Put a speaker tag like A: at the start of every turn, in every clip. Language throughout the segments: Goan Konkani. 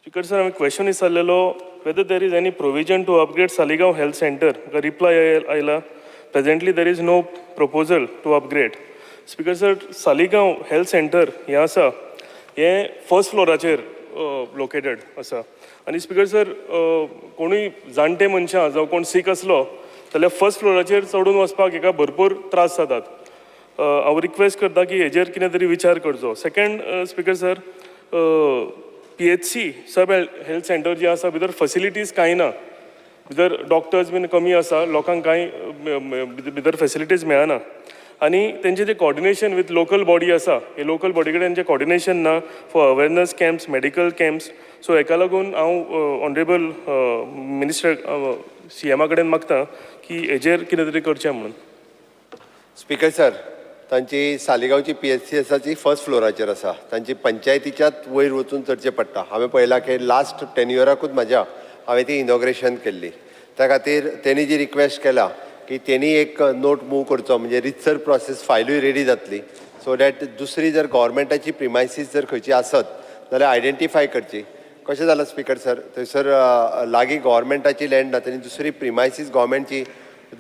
A: स्पीकर सर, हांवें question विचारलेलो whether there is any provision to upgrade Saligao Health Centre. म्हाका रिप्लाय आयला, presently there is no proposal to upgrade. Speaker sir, Saligao health centre हें आसा, हें फर्स्ट फ्लोराचेर लोकेटेड आसा आनी स्पीकर सर, कोणूय जाणटे मनशां जावं कोण सीक आसलो जाल्यार फर्स्ट फ्लोराचेर चडून वचपाक हेका भरपूर त्रास जातात. हांव रिक्वेस्ट करता की हेजेर कितें तरी विचार करचो. Second, speaker sir, PHC, sub health centre जी आसा, भितर फॅसिलिटीज कांय ना. भितर डॉक्टर्स बीन कमी आसा. लोकांक कांय भितर फॅसिलिटीज मेळना आनी तेंचे जे कॉर्डिनेशन विथ लोकल बॉडी आसा, हे लोकल बॉडी कडेन तेंचें कॉर्डिनेशन ना for awareness camps, medical camps. So हेका लागून हांव ऑनरेबल मिनिस्टर, सीएमा कडेन मागता की हेजेर कितें तरी करचें म्हणून.
B: स्पीकर सर, तांची सालिगांवची पीएचसी आसा ती फर्स्ट फ्लोराचेर आसा. तांची पंचायतीच्याच वयर वचून चडचें पडटा. हांवें पळयलां की लास्ट टेन्युअराकूच म्हाज्या हांवें ती इनॉग्रेशन केल्ली. त्या खातीर तेणी जी रिक्वेस्ट केला की तेणी एक नोट मूव करचो, म्हणजे रितसर प्रोसेस फायलूय रेडी जातली, सो that दुसरी जर गव्हर्मेंटाची प्रिमायसीस जर खंयची आसत जाल्यार आयडेंटिफाय करची. कशें जालां स्पीकर सर, थंयसर लागीं गव्हर्मेंटाची लँड ना. तेणी दुसरी प्रिमायसीस गव्हर्मेंटची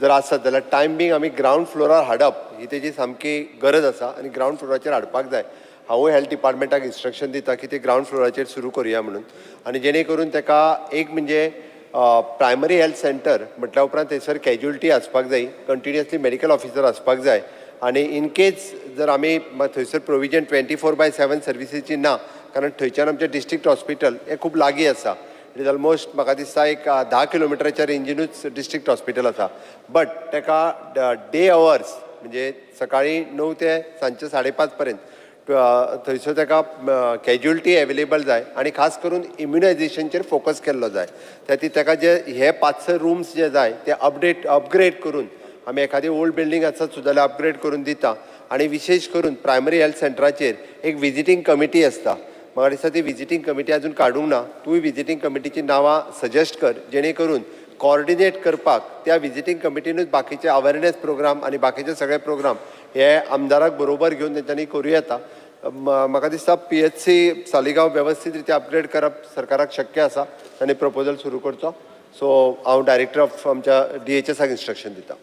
B: जर आसत जाल्यार टायम बींग आमी ग्रावंड फ्लोरार हाडप ही तेजी सामकी गरज आसा आनी ग्रावंड फ्लोराचेर हाडपाक जाय. हांवूय हेल्थ डिपार्टमेंटाक इन्स्ट्रक्शन दिता की ते ग्रावंड फ्लोराचेर सुरू करुया म्हणून आनी जेणे करून ताका एक म्हणजे प्रायमरी हेल्थ सेंटर म्हटल्या उपरांत थंयसर कॅज्युअलिटी आसपाक जाय, कंटिन्युअसली मेडिकल ऑफिसर आसपाक जाय आनी इन केस जर आमी थंयसर प्रोविजन 24/7 सर्विसीची ना, कारण थंयच्यान आमचें डिस्ट्रिक्ट हॉस्पिटल हें खूब लागीं आसा. It is almost म्हाका दिसता एक 10 किलोमिटराच्या रेंजीनूच डिस्ट्रिक्ट हॉस्पिटल आसा. बट ताका डे अवर्स, म्हणजे सकाळी 9 ते सांजचे 5:30 पर्यंत थंयसर ताका कॅज्युअलिटी एवेलेबल जाय आनी खास करून इम्युनायझेशनचेर फोकस केल्लो जाय. त्या खातीर ताका जे हे पांच स रुम्स जे जाय ते अपडेट अपग्रेड करून आमी एखादी ओल्ड बिल्डींग आसत सुद्दां जाल्यार अपग्रेड करून दिता. आनी विशेश करून प्रायमरी हेल्थ सेंटराचेर एक विजिटींग कमिटी आसता. म्हाका दिसता ती विजिटींग कमिटी अजून काडूंक ना. तूंय विजिटींग कमिटीची नांवां सजेस्ट कर, जेणे करून कॉर्डिनेट करपाक त्या विजिटींग कमिटीनूच बाकीचे अवेरनेस प्रोग्राम आनी बाकीचे सगळे प्रोग्राम हे आमदाराक बरोबर घेवन तेंच्यांनी करूं येता. म्हाका दिसता पीएचसी सालिगांव वेवस्थीत रित्या अपग्रेड करप सरकाराक शक्य आसा. तांणी प्रपोजल सुरू करचो. सो हांव डायरेक्टर ऑफ आमच्या डीएचएसाक इन्स्ट्रक्शन दिता.